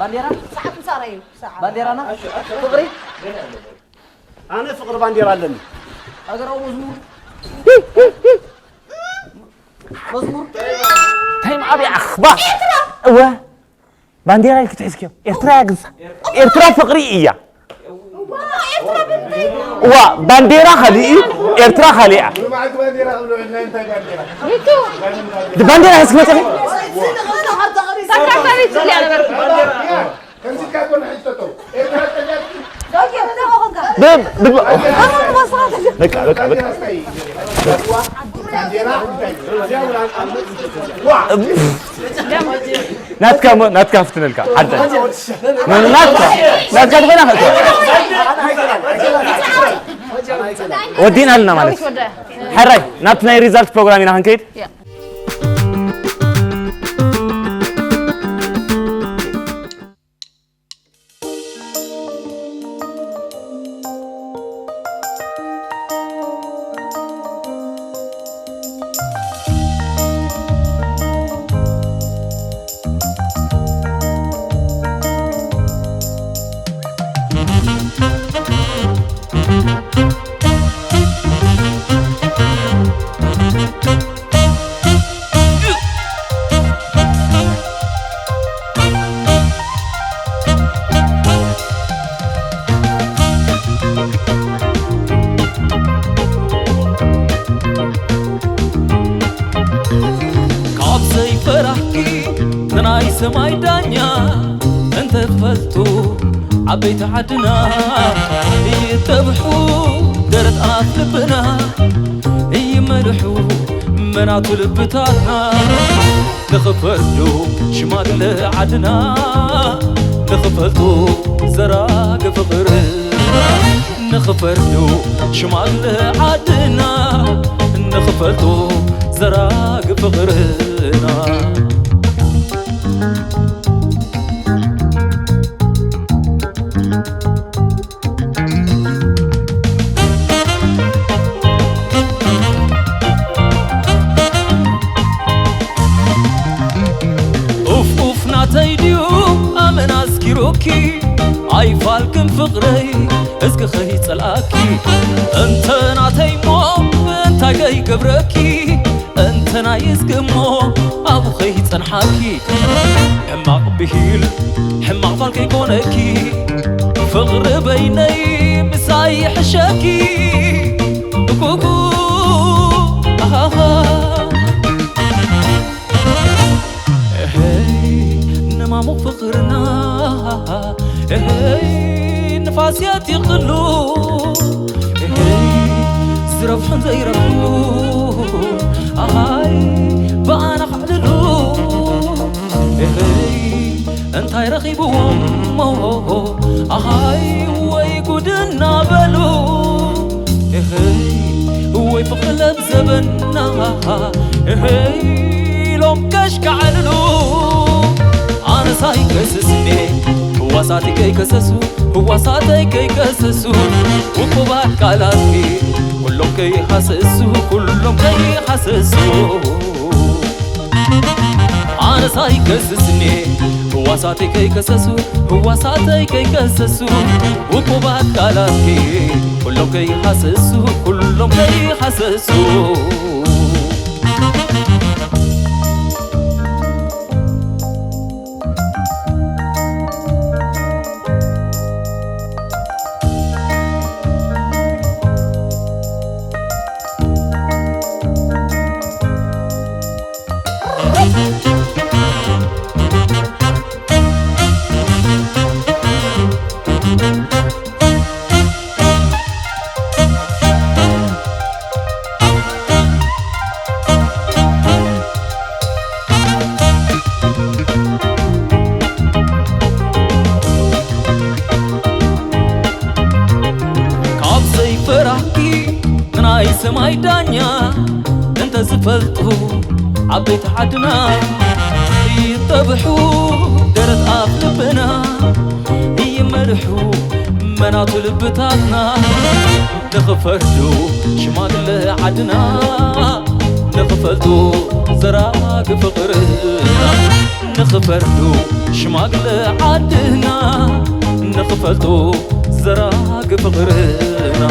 ባንዴራ? ሰዓት ምሳራ እዩ፣ ሰዓት። ባንዴራና? ፍቕሪ? ኣነ ፍቕሪ ባንዴራ ኣለኒ። ሃገራዊ መዝሙር። መዝሙር። ታይም ኣብያ ኣኽባ። እወ። ባንዴራ ክትሕዝክዮ። ኤርትራ እያ ግንሳ። ኤርትራ ፍቕሪ እያ። እዋ፣ ባንዴራ ካልእ እዩ፣ ኤርትራ ካልእ እያ። ባንዴራ ሒዝኪ መጺኺ? ብ-፣ ብ-፣ በቃ፣ በቃ፣ በቃ። ናትካ እሞ፣ ናትካ ክፍትነልካ። ሓንተ። ናትካ፣ ናትካ ትኾና ኸእቶ። ወዲእና ኣለና ማለት እዩ። ሕራይ፣ ናብቲ ናይ ሪዛልት ፕሮግራም ኢና ክንከይድ። ካብ ዘይፈራህኪ ንናይ ሰማይ ዳኛ እንተትፈልጡ ዓበይቲ ዓድና ይጠብሑ ደረት ኣፍ ልብና ይመልሑ መናቱ ልብታትና ንኽፈርዱ ሽማግለ ዓድና ንኽፈልጡ ዘራግ ፍቕርና ንኽፈርዱ ሽማግለ ዓድና ንኽፈልጡ ዘራግ ፍቕርና። ኡፍ ኡፍ ናተይ ድዩ ኣመና ኣስኪሩኪ ኣይፋልክን ፍቕረይ እስኪ ኸይጸልኣኪ እንተ ናተይ እሞ እንታይ ከይገብረኪ እንተ ናይ እስኪ እሞ ኣብኡ ኸይጸንሓኪ ሕማቕ ብሂል ሕማቕ ፋል ከይኮነኪ ፍቕሪ በይነይ ምሳይ ይሕሸኪ ኩኩ ኣሃሃ እህይ ንማሙቕ ፍቕርና እህይ ንፋስ የቲኽሉ እህይ ዝረብሑን ዘይረብሑን ኣሃይ ብኣና ኸዕልሉ እህይ እንታይ ረኺብዎም እሞ ኣሃይ ወይ ጉድ እናበሉ እህይ ወይ ፍቕሪ ለብዘበና እህይ ኢሎ ዮም ከሽካዕልሉ ኣነሳይ ከስስኔ ህዋሳቲ ከይከሰሱ ህዋሳተይ ከይከሰሱ ውቁባት ቃላትኪ ኩሎም ከይሃሰሱ ኩሎም ከይሃሰሱ ኣነሳይ ከስስኔ ህዋሳተይ ከይከሰሱ ህዋሳተይ ከይከሰሱ ውቁባት ቃላትኪ ኩሎም ከይሃሰሱ ኩሎም ከይሃሰሱ ካብ ዘይፈራህኪ ናይ ሰማይ ዳኛ እንተ ዝፈልጡ ዓበይቲ ዓድና ይጠብሑ ደረት ኣፍ ልብና ይመርሑ መናቱ ልብታትና ንኽፈርዱ ሽማግለ ዓድና ንኽፈልጡ ዘራጊ ፍቕርና ንኽፈርዱ ሽማግለ ዓድና ንኽፈልጡ ዘራጊ ፍቕርና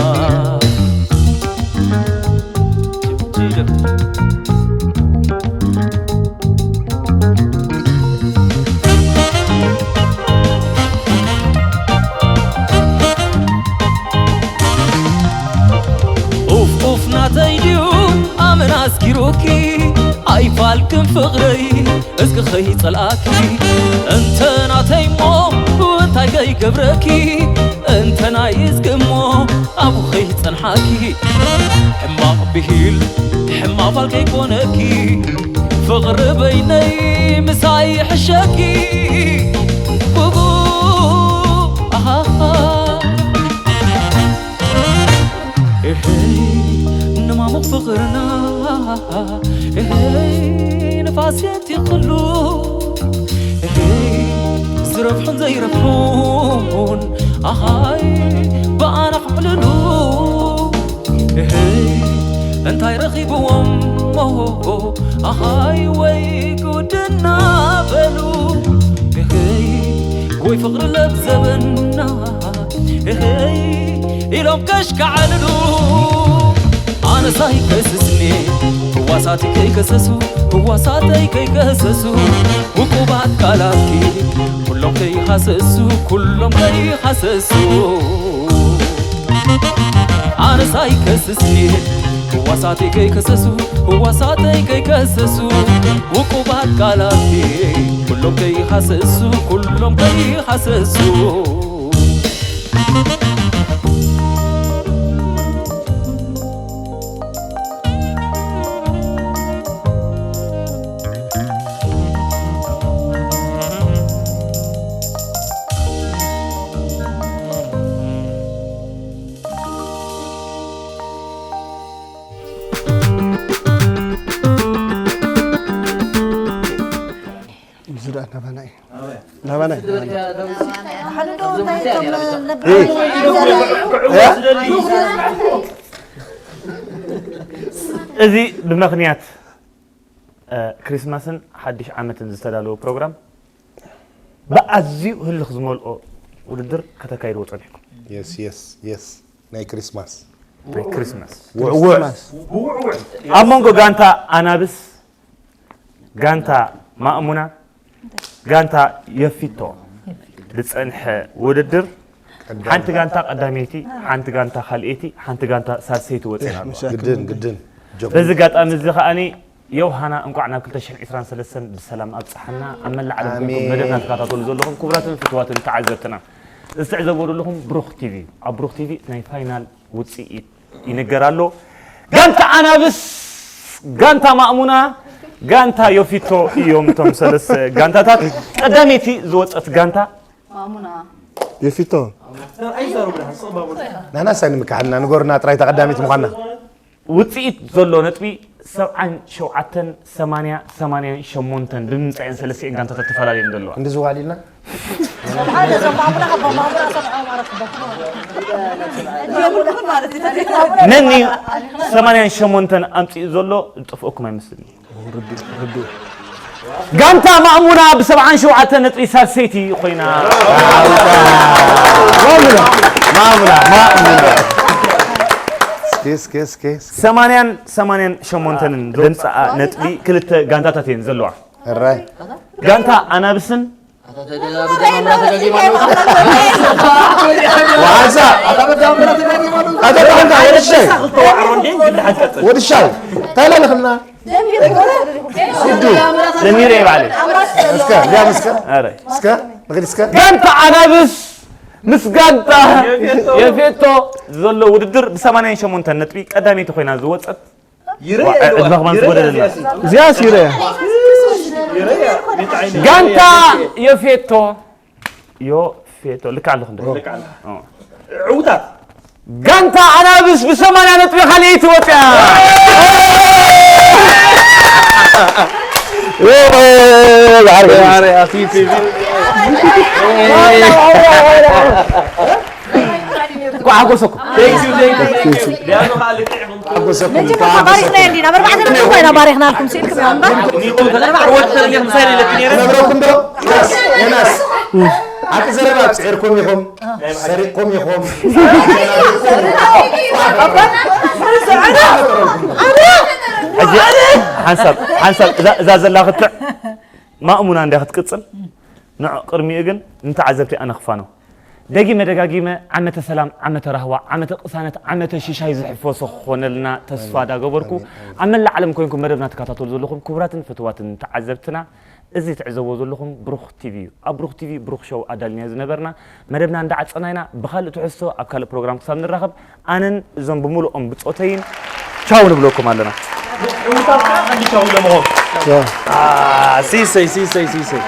ኡፍ ኡፍ ናተይ ድዩ ኣመና ኣስኪሩኪ ኣይፋልክን ፍቕረይ እስኪ ኸይጸልኣኪ እንተ ናተይ እሞ እንታይ ከይገብረኪ እንተ ናይ እስኪ እሞ ኣብኡ ኸይጸንሓኪ ሕማቕ ብሂል ሕማቕ ፋል ከይኮነኪ ፍቕሪ በይነይ ምሳይ ይሕሸኪ ብጉ ኣሃ እህይ ንማሙቕ ፍቕርና እህይ ንፋስ የንቲቕሉ እህይ ዝረብሑን ዘይረብሑን ኣሃይ ብኣና ክዕልሉ እህይ እንታይ ረኺብዎም ኣሃይ ወይ ጉድና በሉ እህይ ወይ ፍቕሪ ለብዘበና እህይ ኢሎም ከሽካዕልሉ ኣነሳይ ከስስኒ ህዋሳቲ ከይከሰሱ ህዋሳተይ ከይከሰሱ ውቁባት ቃላትኪ ኩሎም ከይሃሰሱ ኩሎም ከይሃሰሱ ኣነሳይ ከስስኒ ህዋሳቲ ከይከሰሱ ህዋሳተይ ከይከሰሱ ውቁባት ቃላትኪ ኩሎም ከይሃሰሱ ኩሎም ከይሃሰሱ ዝረኣ ናባና እዩ። ናባና እዩ። ሓደ ዶ እንታይ እቶም ነበር እያ? እዚ ብምኽንያት ክሪስማስን ሓድሽ ዓመትን ዝተዳለወ ፕሮግራም ብኣዝዩ ህልኽ ዝመልኦ ውድድር ከተካይድዎ ጸኒሕኩም። የስ የስ የስ ናይ ክሪስማስ ናይ ክሪስማስ ውዕውዕ ኣብ መንጎ ጋንታ ኣናብስ ጋንታ ማእሙና ጋንታ የፊቶ ዝጸንሐ ውድድር ሓንቲ ጋንታ ቀዳመይቲ፣ ሓንቲ ጋንታ ካልኤይቲ፣ ሓንቲ ጋንታ ሳልሰይቲ ወፂና ኣለዋ። ግድን ግድን። በዚ ኣጋጣሚ እዚ ከዓኒ ዮውሃና እንቋዕ ናብ ክልተ ሽሕን ዕስራን ሰለስተን ብሰላም ኣብፅሓና። ኣብ መላእ ዓለም ኮይንኩም መደብና ትከታተሉ ዘለኹም ክቡራትን ፍትዋትን ተዓዘብትና እዚ ትዕዘብዎ ዘለኹም ብሩኽ ቲቪ እዩ። ኣብ ብሩኽ ቲቪ ናይ ፋይናል ውፅኢት ይንገር ኣሎ። ጋንታ ኣናብስ፣ ጋንታ ማእሙና፣ ጋንታ ዮፊቶ እዮም እቶም ሰለስተ ጋንታታት። ቀዳመይቲ ዝወፀት ጋንታ ማእሙና ዮፊቶ። ናና ሳይ ንምካሓልና ንገሩና ጥራይ ተቐዳሚት ምዃንና። ውፅኢት ዘሎ ነጥቢ ሰብዓን ሸውዓተን ሰማንያ ሰማንያን ሸሞንተን ብምምጻእን ሰለስቲኤን ጋንታታት ተፈላለየን ዘለዋ። እንዲ ዝዋሊልና ሓደ እዞም ኣቡና ካብ ኣቡና ሰብዓ ማለት ክበኩ ነኒ ሰማንያን ሸሞንተን ኣምጺኡ ዘሎ ዝጠፍኦኩም ኣይመስልኒ። ጋንታ ማእሙና ብሰብዓን ሸውዓተ ነጥቢ ሳልሰይቲ ኮይና። ማእሙና ማእሙና ስኬ ስኬ ስኬ ሰማንያን ሰማንያን ሸሞንተንን ዘምፅኣ ነጥቢ ክልተ ጋንታታት እየን ዘለዋ። ሕራይ ጋንታ ኣናብስን ዋዓዛ ኣታ በዳ ኣምራ ተጋጊ ማሉ ኣታ በዳ ወድሻይ ወድሻይ ታይላ ለኽና ደሚረ ይባዕል እስከ ሊያም እስከ ኧረ እስከ ንግድ እስከ ጋንታ ኣናብስ ምስ ጋንታ የፌቶ ዘሎ ውድድር ብ ሰማንያን ሸሞንተን ነጥቢ ቀዳመይቲ ኮይና ዝወፀት ዕድመ ክማን ዝጎደለና እዚኣስ ይረያ ጋንታ የፌቶ የፌቶ ልክ ኣለኹም ዶ ዕውታት ጋንታ ኣናብስ ብሰማንያ ነጥቢ ካልኣይቲ ወፅያ። እኳ ሓጎሰኩም። ሊያኖ ከዓ ልክዕ ኢኹም። ሓጎሰኩም መጀመርያ ባሪኽና እንዲና መርባዕተ ነጥቢ ኮይና ባሪኽናልኩም ስኢልኩም እዮም እምበር ኒቱ ተዘርባ ዕወት ተለሚኹም ምሳይ ኢለኪ ነይረ ነግረኩም ዶ ዮናስ ዮናስ ሓቂ ዘረባ ፅዒርኩም ኢኹም ሰሪቕኩም ኢኹም ሕጂ ሓንሳብ ሓንሳብ እዛ- እዛ ዘላ ክትዕ ማእሙና እንዳ ክትቅፅል ንዕ ቅድሚኡ ግን ንተዓዘብቲ ኣነኽፋኖ ደጊመ ደጋጊመ ዓመተ ሰላም ዓመተ ራህዋ ዓመተ ቅሳነት ዓመተ ሽሻይ ዝሕፈሶ ክኾነልና ተስፋ ዳገበርኩ ኣብ መላእ ዓለም ኮይንኩም መደብና ትከታተሉ ዘለኹም ክቡራትን ፍትዋትን ተዓዘብትና እዚ ትዕዘብዎ ዘለኹም ብሩኽ ቲቪ እዩ ኣብ ብሩኽ ቲቪ ብሩኽ ሾው ኣዳልናዮ ዝነበርና መደብና እንዳዓፀና ኢና ብካልእ ትሕዝቶ ኣብ ካልእ ፕሮግራም ክሳብ ንራኸብ ኣነን እዞም ብምሉኦም ብፆተይን ቻው ንብለኩም ኣለና ዕውታት ከዓ ቀንዲ ቻው ኢሎምኹም ቻው ሲሰይ ሲሰይ ሲሰይ